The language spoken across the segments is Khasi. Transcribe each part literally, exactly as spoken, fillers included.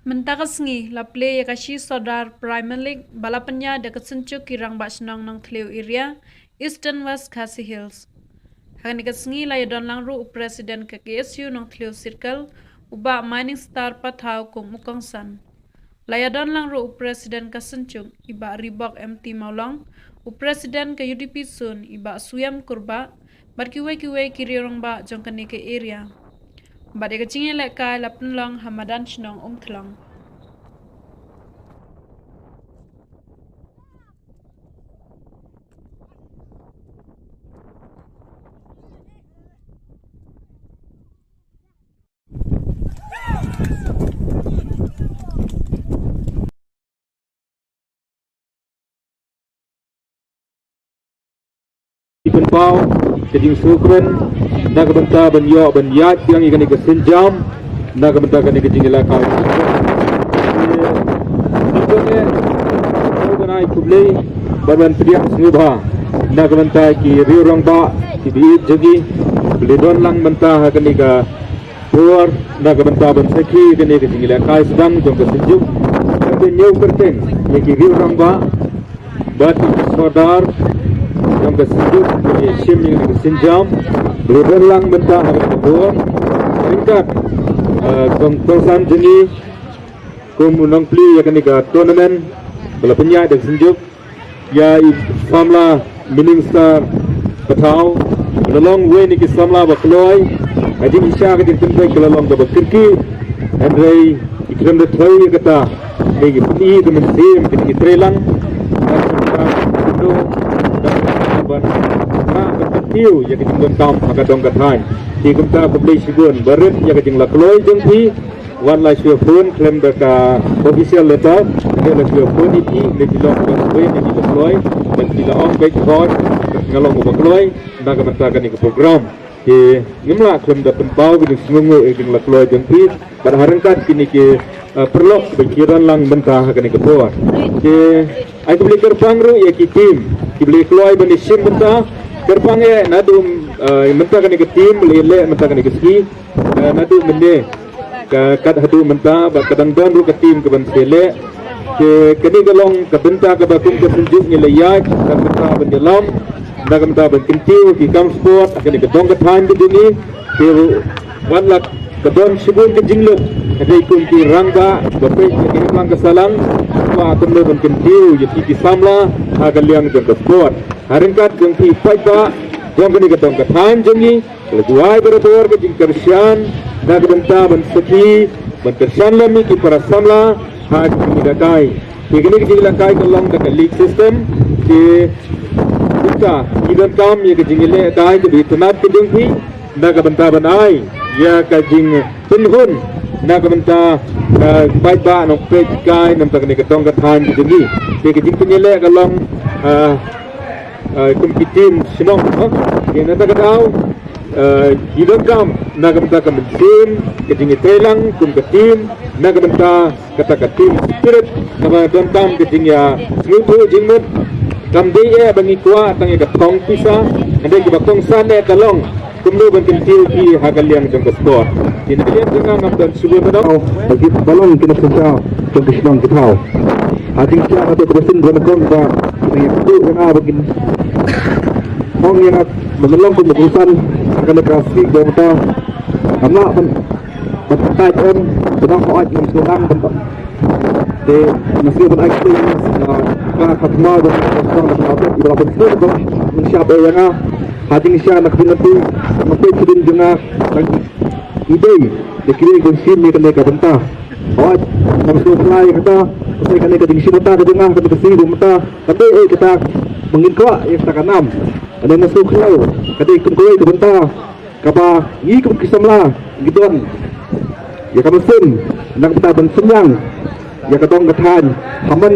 Mynta ka sngi la plie ïa ka Shi Sordar Premier League ba la pynïaid da ka Synjuk ki Rangbah Shnong Nongthliew Area, Eastern West Khasi Hills. Ha kane ka sngi la ïadon lang ruh u President ka K S U Nongthliew Circle, u Bah Mining Star Pathaw kum u kongsan. La ïadon lang ruh u President ka Synjuk, i Bah Ribok M T Mawlong, u President ka U D P Sun, i Bah Suiam Kurbah, bad kiwei kiwei ki riew rangbah jong kane ka area. Bad ïa ka jingïalehkai la pynlong ha madan shnong Umthlong. Pynpaw ka jingsngewkmen na ka bynta ban ïoh ban ïaid biang ïa kane ka sienjam na ka bynta kane ka jingïalehkai. Khublei ba ban pdiang sngewbha na ka bynta ki riew rangbah ki baieit jong ngi, ba la don lang mynta ha kane ka por na ka bynta ban sakhi kane ka jingïalehkai sdang jong ka Synjuk. Ka ñiew kyrteng ïa ki riew rangbah bad ki sordar jong ka Synjuk, ki shim ïa ka sienjam, ba la don lang mynta ha kane ka por. Ryngkat, eh, kong, kongsan jong ngi kum u nongplie ïa kane ka tournament ba la pynïaid da ka Synjuk, ïa i samla Minister Pathaw, ba la long uwei na ki samla ba kloi. Ka jingshisha ka jingpynbeit ka la long kaba kyrkieh, hynrei i khlem da thoi ïa kata, ne ki pyni ka mynsiem, ki treilang, ban kyntiew ïa ka jingdonkam ha ka dong ka thaiñ. Te kumta khublei shibun, barit ïa ka jinglakloi jong phi. Wat la shu phone khlem da ka official letter, ne la shu phone ïa phi, ne phi long ba kloi, ne phi ba kloi, bad phi la ong beit, khot nga long ba kloi na ka bynta kane ka program. Te ngim lah khlem da pynpaw ka jingsngewnguh ïa ka jinglakloi jong phi bad ha ryngkat kine ki, eh, paralok ba ki ïadon lang mynta ha kane ka por. Te ai khublei kyrpang ruh ïa ki team kiba la kloi ban ïashim mynta. Kyrpang eh naduh, eh, mynta kane ka team la leh mynta kane ka sngi, eh, naduh mynne ka kat haduh mynta, bad ka dang don ruh ka team kaban sa leh. Te kane ka long ka bynta kaba kum ka Synjuk ngi la ïaid, ka bynta ban ïalam, ka bynta ban kyntiew ki kam sport ha kane ka dong ka thaiñ ka jong ngi. Te wat la ka don shibun ka jinglut, ka dei kum ki rangbah ba peit ïa ka imlang ka sahlang, ba kumno ban kyntiew ïa ki, ki samla ha ka liang jong ka sport. Ha ryngkat jong ki paidbah jong kane ka dong ka thaiñ jong ngi, la duwai barabor ka jingkyrshan na ka bynta ban sakhi, ban kyrshan lem ïa ki para samla ha ka jingïalehkai. Te kane ka jingïalehkai ka long da ka league system. Te kumta ngi donkam ïa ka jingïalehkai kaba itynnad ka jong phi na ka bynta ban ai ïa ka jingpynhun na ka bynta ka paidbah nongpeit kai na ka bynta kane ka dong ka thaiñ ka jong ngi. Te ka jingpynïaleh ka long, ah, ah, kum ki team shnong, ha? Te na kata ka daw, ah, ngi donkam na ka bynta ka mynsiem ka jingïatreilang kum ka team, na ka bynta kata ka team spirit, kaba donkam ka jingïasngewthuh jingmut. Kam dei eh ba ngi kwah tang ïa ka thong pisa, hynrei kaba kongsan eh ka long kumno ban kyntiew ki ha ka liang jong ka sport. Ki na ka liang jong nga ngam don shibun ba don. Ba ki ba long ki nongpynïaid jong ki shnong ki thaw. Ha jingshisha nga to kaba sngewbha ban kong ba ki nongpynïaid jong nga ba kin ong ïa nga ban long kum u kongsan ha kane ka sngi ba mynta. Ngam lah ban ban pyntai em, ban ong hooid ngam sngewthuh ban Te nga sngewbha ban ai khublei ïa ka khadma jong ka shnong da ka shnong, i ba la pynsngew ba nang shap ïa nga. Ha jingshisha na ka bynta nga peit ka ding jong nga, tang i dei da ki dei ban shim ïa kane ka bynta. Hooid, ngam sngewphylla ïa kata, ka dei kane ka jingshim bynta ka jong nga, kane ka sngi ba mynta ka dei ïa kata ba ngin kwah ïa kata ka nam. Kane nga sngewphylla ka dei kum kawei ka bynta kaba ngi kum ki samla ngi don ïa ka mynsiem na ka bynta ban synñiang ïa ka dong ka thaiñ ha man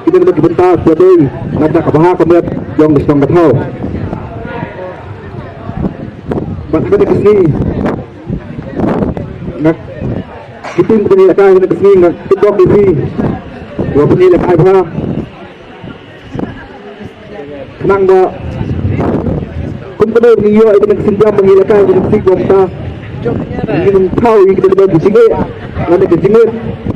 ki dei ki bynta ba dei na ka bynta ka bha ka miat jong ka shnong ka thaw. Bad ha kane ka sngi nga, ki team ba pynïalehkai ha kane ka sngi nga tip bok ïa phi ba pynïalehkai bha. Khnang ba kum kano ngi ïoh ïa kane ka sienjam ba ngi ïalehkai ïa kane ka sngi ba mynta, ngin ym thaw ïa kane ka jingeh, kane ka jingeh.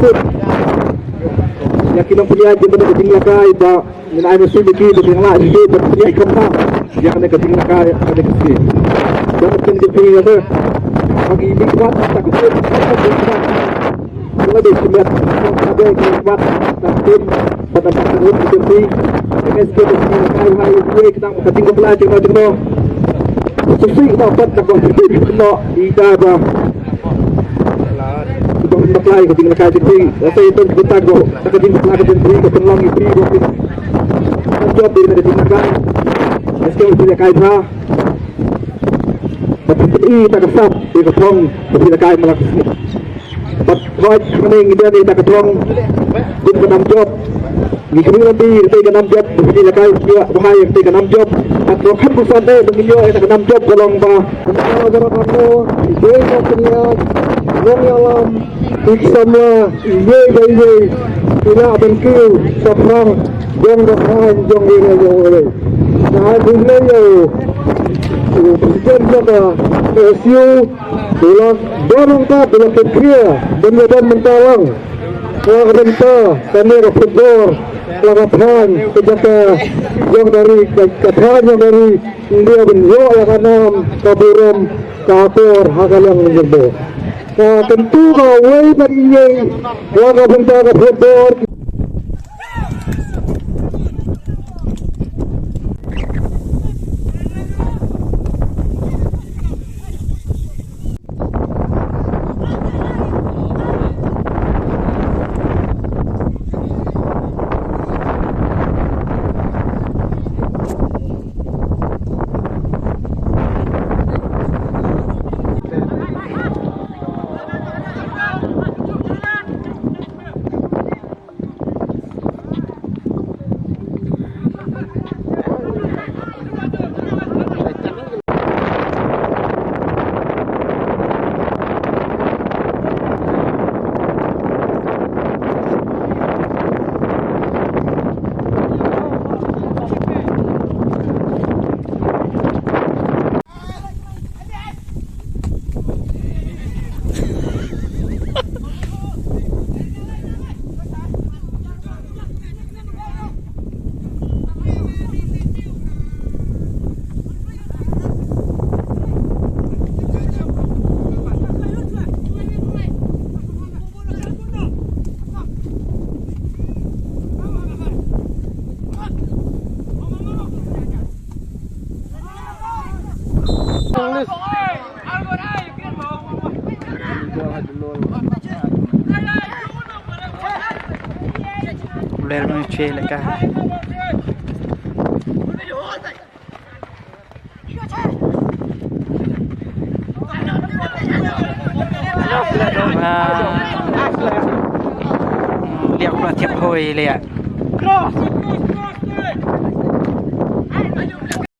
suk ïa ki nongpynïaid ïa kane ka jingïalehkai ba ngin ai mynsiem ïa ki ba kin lah shuh shuh ban pynïaid kham bha ïa kane ka jingïalehkai kane ka sngi. Ba kan jingpynïaid ïa ka ba ki mih wat ta ka suk. Ïa la dei shimet ka dei ki wat ta ka suk. Ba ta ka suk ki jingpynïaid ïa ka sngi ka jingïalehkai ba ïa ka dang ka jingbakla jingno jingno. Suk suk ba pat ta ka suk ki pynlong ïa ka ba Ki ba bakla ïa ka jingïalehkai jong phi. Lada ïa ton ki bynta ko, ta ka jingbakla ka jong phi ka pynlong ïa phi ba phin jop ïa ka jingïalehkai. Lada phi ïalehkai bha, bad phin ïoh ïa ka sap ïa ka thong ba phi ïalehkai man la ka sngi. Bad hooid hangne ngi don ïa ka thong kum ka nam jop. Ngi kyrmen ïa phi, ïa ka nam jop, phi la kai phi ba hai ïa ka nam jop. Pat ro kham ku san eh, ba ngi ïoh ïa ka nam jop ka long ba. Ka baroh ano, i dei ka pynïaid, nongïalam, i samla, i ïei ba ïei, i lah ban kiew, shaphrang, jong ka thaiñ, jong i rei jong i rei. Nga ai khublei ïa u, u president jong ka A S U, u la don ryngkat, u la kit khia, ban ïa don mynta lang. Ka bynta kane ka football la ka thaiñ ka jaka jong ka ri, ka, ka thaiñ jong ka ri India ban ïoh ïa ka nam ka burom ka akor ha ka liang jong ka. Ka kyntu kawei bad ïing la ka bynta ka football. Lel nang che leka. Liak pula tiap hoi liak.